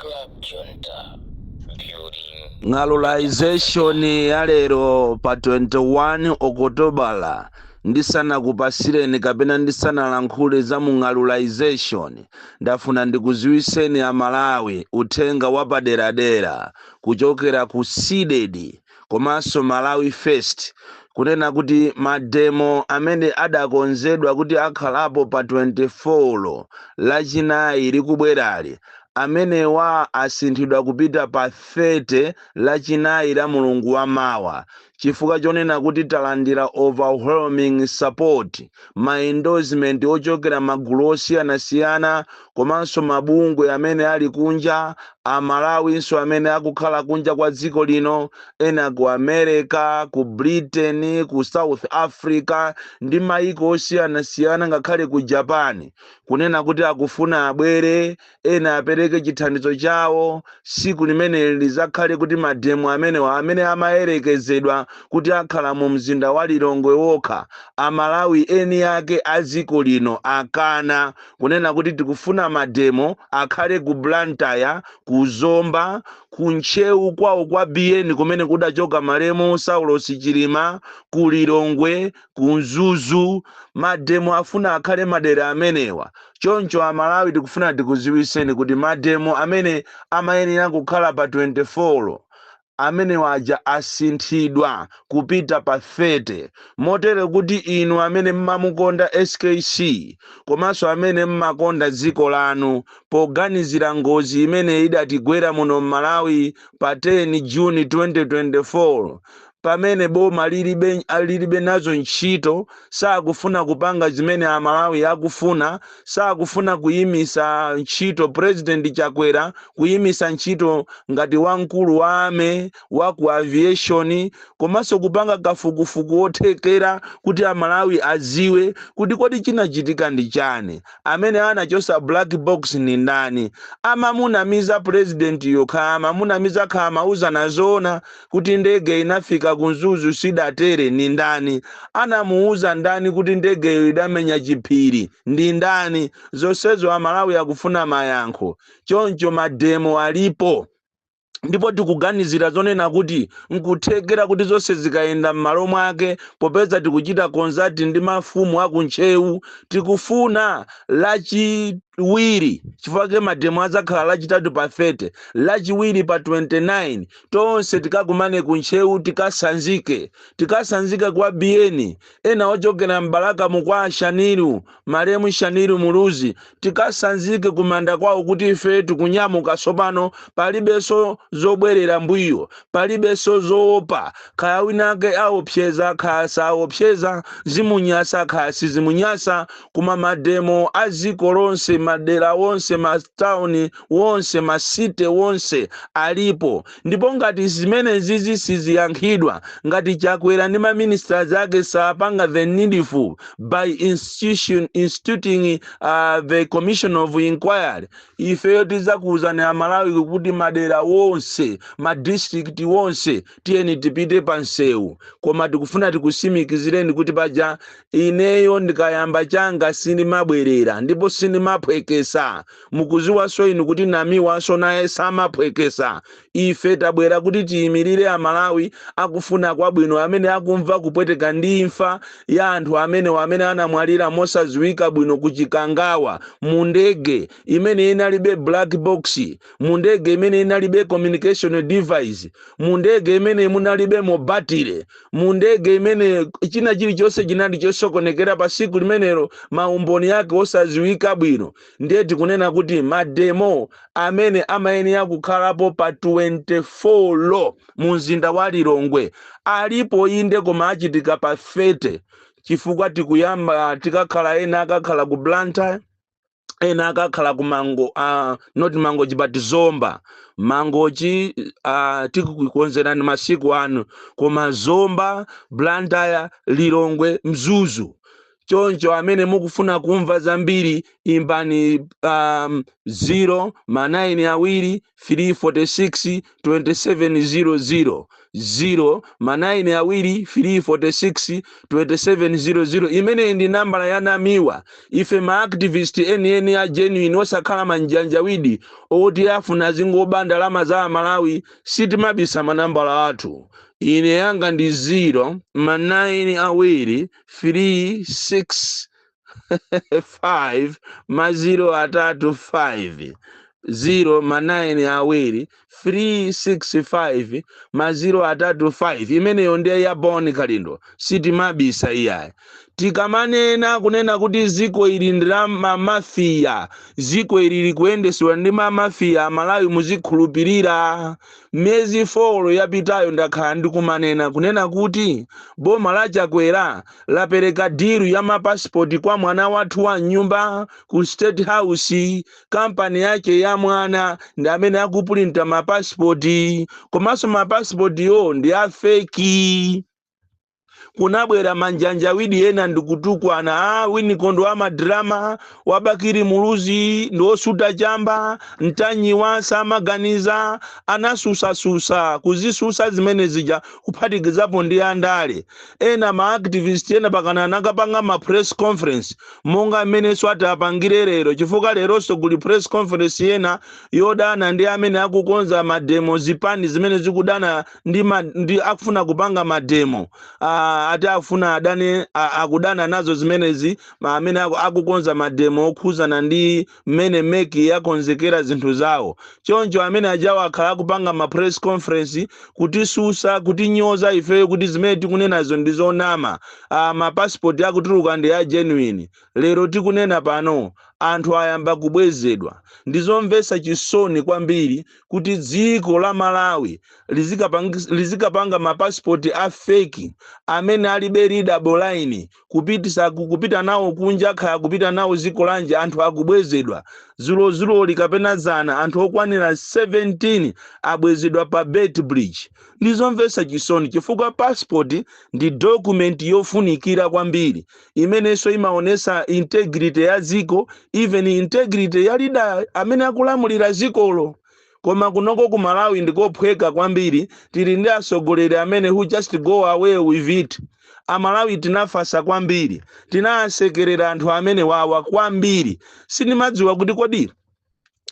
Club Junta, building Ng'alulization ya lero pa 21 Okotobala. Ndisanakupasireni kapena ndisanalankhule za mu ng'alulization, ndafuna ndikuziwiseni Amalawi uthenga wapaderadera kuchokera ku CDEDI komanso Malawi First, kunena kuti mademo amene adakonzedwa kuti akhalapo pa 24 Lachinayi likubwerali, amenewa asinthidwa kupita pa 30, Lachinayi la mulungu wa mawa, chifukwa chonena kuti talandira overwhelming support, ma endorsement ochokera magulu osiyanasiyana komanso mabungwe amene ali kunja, Amalawinso amene akukhala kunja kwa dziko lino, ena ku America, ku Britain, ku South Africa ndi maiko osiyanasiyana, ngakhale ku Japan, kunena kuti akufuna abwere, ena apereke chithandizo chawo. Siku limeneli lizakhale kuti mademo amenewa amene amayerekezedwa kuti akhala mu mzinda wa Lilongwe wokha, Amalawi eni ake a dziko lino akana, kunena kuti tikufuna mademo akhale ku Blantyre, ku Zomba, ku Ntcheu kwawo kwa BN kumene kudachoka malemu Saulos Chilima, ku Lilongwe, ku Mzuzu. Mademo afuna akhale madera amenewa. Choncho Amalawi, tikufuna tikuziwiseni kuti mademo amene amayenera kukhala pa 24 amene waja asinthidwa kupita pa 30, motere kuti inu amene mmamukonda SKC komanso amene mmakonda dziko lanu, poganizira ngozi imene idatigwera muno m'Malawi pa 10 Juni 2024, pamene boma lilibe nazo ntchito, sakufuna kupanga zimene Amalawi akufuna, sakufuna kuyimisa ntchito President Chakwera, kuyimisa ntchito ngati wamkulu wa army, wa ku aviation, komanso kupanga kafukufuku wothekera kuti Amalawi aziwe kuti kodi chinachitika ndi chani, amene anachosa black box ni ndani, amamunamiza president yokha, amamunamiza kha amauzana zona kuti ndege inafika ku Mzuzu sidatere ni ndani, anamuuza ndani kuti ndegeyo idamenya chiphiri ndi ndani. Zonsezo Amalawi akufuna mayankho. Choncho mademo alipo, ndipo tikuganizira zonena kuti nkuthekera kuti zonse zikayenda m'malo mwake, popeza tikuchita consult ndi mafumu akuNtcheu, tikufuna Lachiwiri, chifukwa mademo adzakhala Lachitatu pa 30, Lachiwiri pa 29 tonse tikakumane ku Ntcheu, tikasanzike, tikasanzike kwa BN, ena ochokera mBalaka mukwa Shaniru, malemu Shaniru Muluzi, tikasanzike kumanda kwawo, kuti ife tikunyamuka tsopano, palibenso zobwerera mbuyo, palibenso zoopa. Kaya winake aopseza, kaya saopseza, zimunyasa kaya sizimunyasa, koma mademo a dziko lonse, madera wonse, matawuni wonse, ma city wonse alipo. Ndipo ngati zimene zizi siziyankhidwa, ngati Chakwera ndi ma ministers ake sapanga the needful by instituting the commission of inquiry, ifeyo tidzakuwuzani Amalawi kuti madera wonse, ma district wonse, tiyeni tipite pa msewu. Koma tikufuna tikusimikizireni kuti paja ineyo ndikayamba changa sindimabwerera ndipo sindimaphwekesa. Mukuziwanso inu kuti Namiwanso naye samaphwekesa. Ife tabwera kuti tiyimirire Amalawi akufuna kwabwino amene akumva kupweteka ndi imfa ya anthu amene anamwalira mosadziwika bwino ku Chikangawa, mu ndege imene inalibe black box, mu ndege imene inalibe communication device, mu ndege imene munalibe mobatire, mu ndege imene china chilichonse chinali chosokonekera pa siku limenelo, maumboni ake osadziwika bwino. Ndiye tikunena kuti mademo amene amayenera kukhalapo pa 24 lo mu mzinda wa Lilongwe alipo inde, koma achitika pa 30, chifukwa tikuyamba tikakhala, ena akakhala ku Blantyre, ena akakhala ku Mango, not Mangochi but Zomba. Mangochi tikukonzerani masiku anu, koma Zomba, Blantyre, Lilongwe, Mzuzu. Choncho amene mukufuna kumva zambiri, imbani 0 ma 9 awiri 346 2700, 0 ma 9 awiri 346 2700. Imeneyi ndi nambala ya Namiwa. Ife ma activist enieni a genuine, osakhala manjanjawidi oti afuna zingoba ndalama za Amalawi, sitimabisa manambala athu. Ine yanga ndi 0 ma 9 awiri 3 6 5 ma 0 atatu 5, 0 ma 9 awiri 3 6 5 ma 0 atatu 5. Imeneyo ndiye ya Bon Kalindo. Sitimabisa iyayi. Tikamanena kunena kuti ziko ili ndi la mamafiya, ziko ili likuyendesedwa ndi mamafiya, Amalawi muzikhulupirira. Miyezi 4 yapitayo ndakhala ndikumanena kunena kuti boma la Chakwera lapereka deal ya mapasipoti kwa mwana wathu wa nyumba ku State House. Kampani yake ya mwana ndi amene akupulinta mapasipoti, komanso mapasipotiyo ndi a fake. Kunabwera manjanjawidi ena ndikutukwana, a Winiko wa madrama, wa Bakili Muluzi ndi osuta chamba, Mtanyiwa samaganiza. Anasusasusa, kuzisusa zimene zija, kuphatikizapo ndi andale ena, ma activist ena, pakana anakapanga ma press conference monga amenenso ati apangire lero, chifukwa leronso kuli press conference yena yodana ndi amene akukonza mademo, zipani zimene zikudana ndi akufuna kupanga mademo. Ati afuna adane, akudana nazo zimenezi, amene akukonza mademo okhuzana ndi mmene MEC yakonzekera zinthu zawo. Choncho amene ajawo akhala akupanga ma press conference kutisusa, kutinyoza ifeyo kuti zimene tikunenazo ndi zonama, mapasipoti akutuluka ndi a genuine. Lero tikunena pano anthu ayamba kubwezedwa. Ndizomvetsa chisoni kwambiri kuti dziko la Malawi lizikapanga mapasipoti a fake amene alibe readable line, kupitisa kupita nawo kunja, khaya kupita nawo dziko lanje. Anthu akubwezedwa. Zulozuloli kapena zana, anthu okwanira 17 abwezedwa pa Beitbridge. Ndizomvetsa chisoni chifukwa passport ndi document yofunikira kwambiri imenenso imaonesa integrity ya dziko, even integrity ya leader amene akulamulira dzikolo. Koma kunoko ku Malawi ndikophweka kwambiri. Tili ndi atsogoleri amene who just go away with it. Amalawi tinafasa kwambiri, tinasekerera anthu amene wawa kwambiri. Sindimadziwa kuti kodi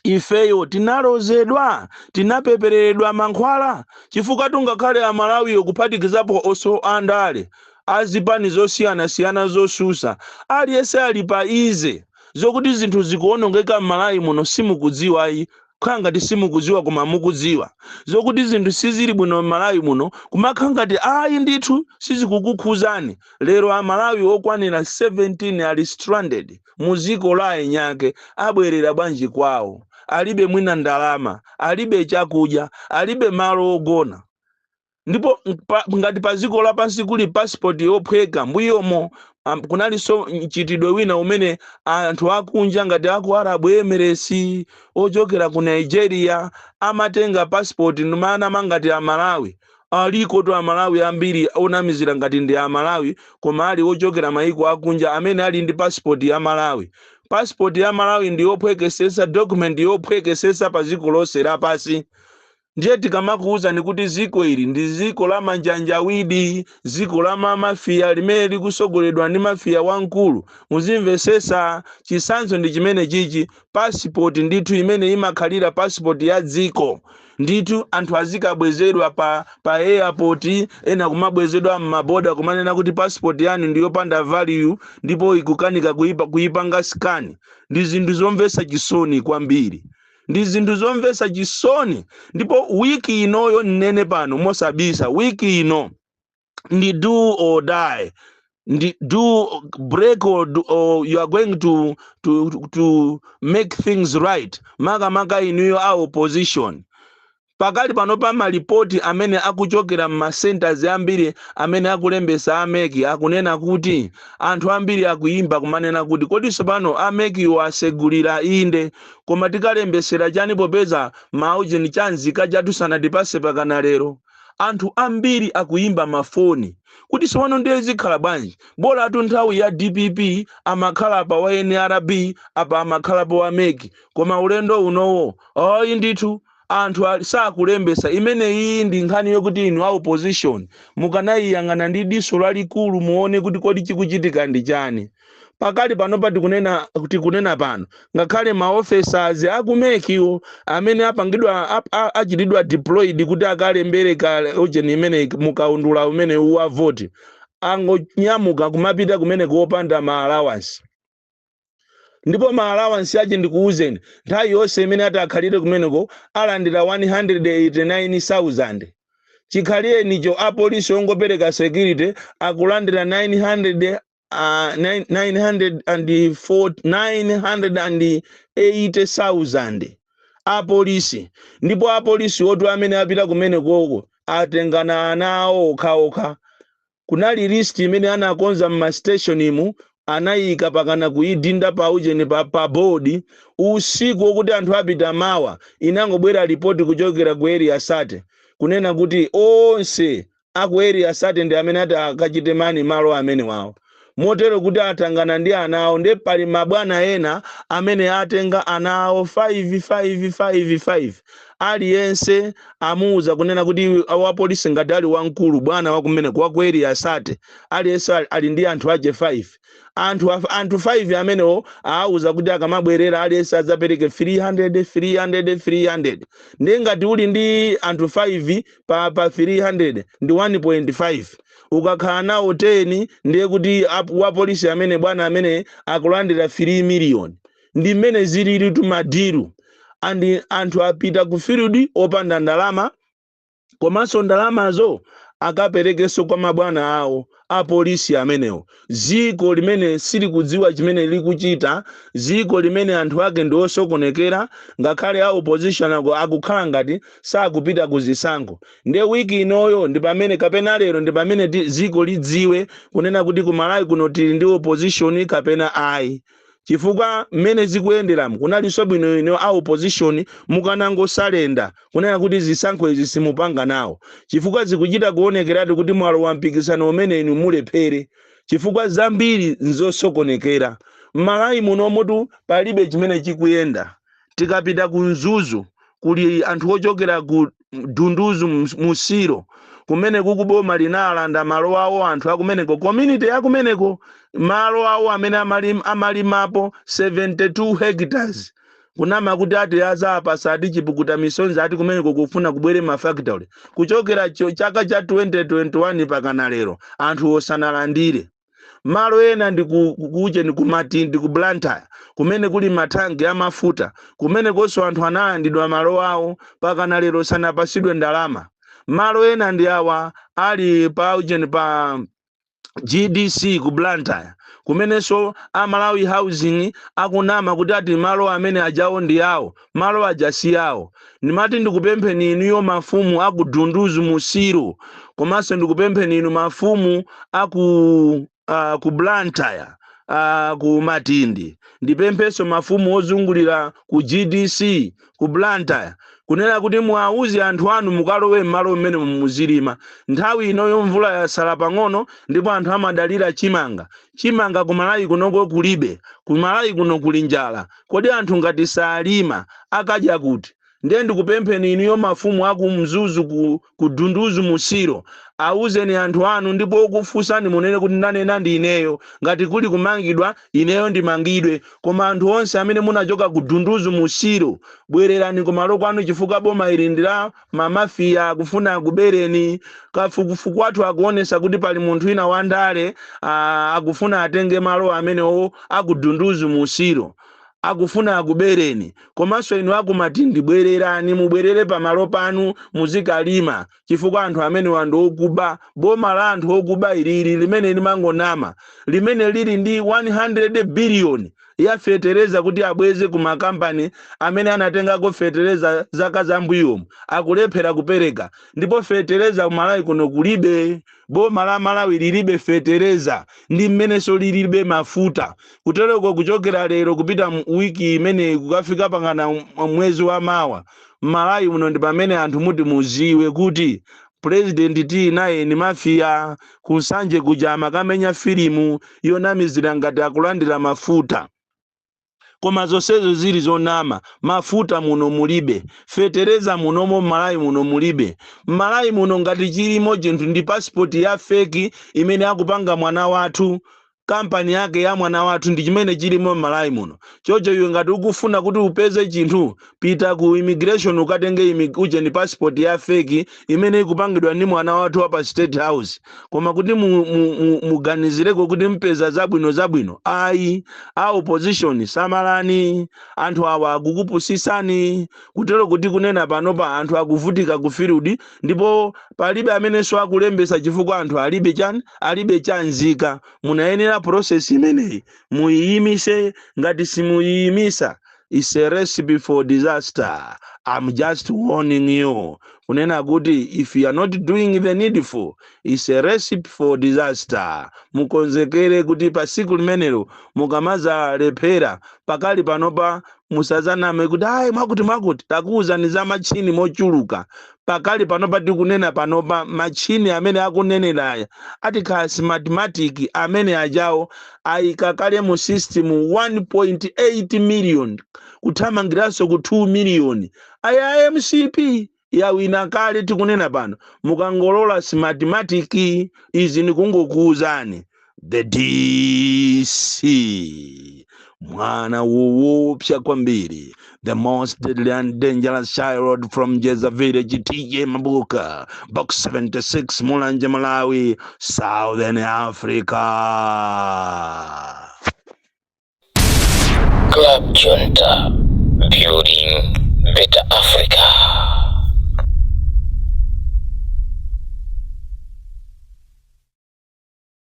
ifeyo tinalozedwa, tinapepereredwa mankhwala, chifukwa tungakhale Amalawiyo, kuphatikizapo oso andale azipani zosiyanasiyana zosusa, aliyense ali pa ize zokuti zinthu zikuonongeka m'Malawi muno. Simukudziwayi, kukhala ngati simukudziwa, koma mukudziwa zokuti zinthu sizili bwino m'Malawi muno, kumakhala ngati ayi ndithu sizikukukhuzani. Lero Amalawi okwanira 17 ali stranded mu dziko la enyake. Abwerera bwanji kwawo? Alibe mwina ndalama, alibe chakudya, alibe malo ogona. Ndipo ngati pa dziko lapansi kuli passport yophweka, mbuyomo kunalinso mchitidwe wina umene anthu akunja ngati aku Arab Emirates, ochokera ku Nigeria, amatenga passport ndimanama ngati Amalawi. Aliko to Amalawi ambiri onamizira ngati ndi Amalawi koma ali ochokera maiko akunja amene ali ndi passport ya Malawi. Passport ya Malawi ndi yophwekesesa, document yophwekesesa pa dziko lonse lapasi. Ndiye tikamakuwuzani kuti ziko ili ndi ziko la manjanjawidi, ziko la mamafiya limene likusogoledwa ndi mafiya wamkulu, muzimvesesa. Chisanzo ndi chimene chichi, pasipoti ndithu imene imakhalira pasipoti ya dziko ndithu, anthu azikabwezedwa pa airport, ena kumabwezedwa m'maboda, kumanena kuti pasipoti yanu ndiyopanda value ndipo ikukanika kuipanga scan. Ndi zinthu zomvetsa chisoni kwambiri, ndi zinthu zomvetsa chisoni. Ndipo wiki inoyo, nnene pano mosabisa, wiki ino ndi do or die, ndi do break or you are going to make things right. Makamaka inuyo a opposition, pakali pano pa malipoti amene akuchokera m'ma centers ambiri amene akulembesa a MEC akunena kuti anthu ambiri akuyimba kumanena kuti, "Kodinso pano a MECwo asegulira inde, koma tikalembesera chani popeza maujeni chanzika chathu sanatipase pakana lero?" Anthu ambiri akuyimba mafoni kuti sowano ndiye zikhala bwanji? Bola atu nthawi ya DPP amakhala pa wa NRB, apa amakhalapo wa MEC, koma ulendo unowo ayi ndithu, anthu sakulembesa. Imene iyi ndi nkhani yokuti inu a opposition mukanayiyang'ana ndi diso lalikulu, muone kuti kodi chikuchitika ndi chani. Pakali panopa tikunena pano, ngakhale ma officers aku MEC wo amene apangidwa achitidwa deployed kuti akalembere ka ujeni imene mukaundula umene wa voti, angonyamuka kumapita kumene kuopanda ma allowance. Ndipo ma allowance ache, ndikuwuzeni, nthawi yonse imene ati akhalire kumeneko alandira 189,000. Chikhalirenicho apolisi ongopereka security akulandira 900, 904, 980,000 apolisi. Ndipo apolisi otu amene apita kumene koko atengana ana awo okhaokha. Kunali list imene anakonza m'ma station imu, anayika pakana kuyidinda pa ujeni pa board usiku wokuti anthu apita mawa. Inangobwera ripoti kuchokera ku Area 30 kunena kuti onse aku Area 30 ndi amene ati akachite man malo amene wawo, motero kuti atangana ndi ana awo. Ndiye pali mabwana ena amene atenga ana awo 5 5 5 5. Aliyense amuwuza kunena kuti wapolisi ngati ali wamkulu, bwana wakumeneko waku Area 30, aliyense ali ndi anthu ache 5. Anthu 5 amenewo aawuza kuti akamabwerera aliyense adzapereke 300 300 300. Ndiye ngati uli ndi anthu 5 pa 300 ndi 1.5. Ukakhala nawo 10, ndiye kuti wapolisi amene bwana amene akulandira 3 million. Ndi mmene zilili tuma deal. And anthu apita ku field opanda ndalama, komanso ndalamazo akaperekenso kwa mabwana awo apolisi amenewo. Ziko limene silikudziwa chimene likuchita, ziko limene anthu ake ndi osokonekera. Ngakhale a opposition akukhala ngati sakupita ku zisankho. Ndiye wiki inoyo ndi pamene, kapena lero ndi pamene ziko lidziwe kunena kuti ku Malawi kuno tili ndi opposition kapena ayi, chifukwa mmene zikuyenderamo kunalinso bwino ino a opposition mukanangosalenda kunena kuti zisankho izi simupanga nawo, chifukwa zikuchita kuonekeratu kuti mwalowa mpikisano umene inu mulephere, chifukwa zambiri nzosokonekera m'Malawi munomutu, palibe chimene chikuyenda. Tikapita ku Mzuzu, kuli anthu ochokera ku Dunduzu Musiro, kumene kukuboma linalanda malo awo anthu akumeneko, community yakumeneko, malo awo amene amalimapo 72 hectares, kunama kuti ati azapasa, ati chipukuta misonzi, ati kumeneko kufuna kubwere ma factory. Kuchokera chaka cha 2021 pakana lero anthu osanalandire. Malo ena ndi kuche ndi kuMatindi ku Blantyre, kumene kuli mathanki amafuta, kumene konso anthu analandidwa malo awo, pakana lero sanapasidwe ndalama. Malo ena ndi awa ali pa ujeni pa GDC ku Blantyre, kumenenso aMalawi Housing akunama kuti ati malo amene ajawo ndi awo, malo aja si awo. Ndimati ndikupempheni inuyo mafumu aku Dunduzu Musiro, komanso ndikupempheni inu mafumu aku ku Blantyre, ku Matindi, ndipemphenso mafumu ozungulira ku GDC ku Blantyre kunena kuti muwauze anthu anu, mukalowe m'malo mmene muzilima. Nthawi inoyo mvula yasala pang'ono, ndipo anthu amadalira chimanga. Chimanga ku Malawi kunoko kulibe, ku Malawi kuno kuli njala. Kodi anthu ngati salima akadya kuti? Ndiye ndikupempheni inuyo mafumu aku Mzuzu, ku Dunduzu Musiro, awuzeni anthu anu, ndipo okufunsani munene kuti ndanena ndi ineyo. Ngati kuli kumangidwa, ineyo ndimangidwe, koma anthu onse amene munachoka ku Dunduzu Musiro, bwererani kumalo kwanu, chifukwa boma ili ndi la ma mafia, akufuna akubereni. Kafukufuku athu akuonesa kuti pali munthu wina wandale akufuna atenge malo amenewo aku Dunduzu Musiro, akufuna akubereni. Komanso inu akuMatindi, bwererani, mubwerere pamalo panu muzikalima, chifukwa anthu amenewa ndi okuba. Boma la anthu okuba ilili limene limangonama, limene lili ndi 100 billion ya fetereza kuti abweze ku makampani amene anatengako fetereza zaka zambuyomu, akulephera kupereka. Ndipo fetereza ku Malawi kuno kulibe. Boma la Malawi lilibe fetereza ndi mmenenso lilibe mafuta. Kutereko kuchokera lero kupita wiki imeneyi kukafika pangana mwezi wa mawa, Malawi muno ndi pamene anthu muti muziwe kuti President tili naye ni mafia. Kunsanje kuja amakamenya filimu yonamizira ngati akulandira mafuta, koma zonsezo zili zonama. Mafuta muno mulibe, fetereza munomo Mmalawi muno mulibe. Mmalawi muno ngati chilimo chinthu ndi pasipoti ya fake imene akupanga mwana wathu, kampani yake ya mwana wathu, ndi chimene chilimo Mmalawi muno. Chocho iwe ngati ukufuna kuti upeze chinthu, pita ku immigration ukatenge uje ni passport ya fake imene ikupangidwa ndi mwana wathu wa pa State House. Koma kuti muganizireko kuti mpeza zabwino zabwino, ayi. A opposition, samalani, anthu awa akukupusisani. Kutero kuti kunena panopa anthu akuvutika ku field, ndipo palibe amenenso akulembesa chifukwa anthu alibe chani? Alibe chanzika. Munayenera process imeneyi muyiyimise. Ngati simuyiyimisa, it's a recipe for disaster. I'm just warning you kunena kuti if you are not doing the needful, it's a recipe for disaster. Mukonzekere kuti pa siku limenelo mukamazalephera, pakali panopa musazaname kuti ayi, mwakuti mwakuti. Takuwuzani za machini mochuluka. Pakali panopa, tikunena panopa, machini amene akunenera atikhala Smartmatic amene ajawo ayika kale mu system 1.8 million, kuthamangiranso ku 2 million. Aya MCP yawina kale tikunena pano, mukangolola Smartmatic. Izi ndikungokuwuzani. The DC, mwana woopsa kwambiri, the most deadly and dangerous child from Jeza Village, T/A Mabuka, Box 76, Mulanje, Malawi, Southern Africa. Club Junta, building better Africa.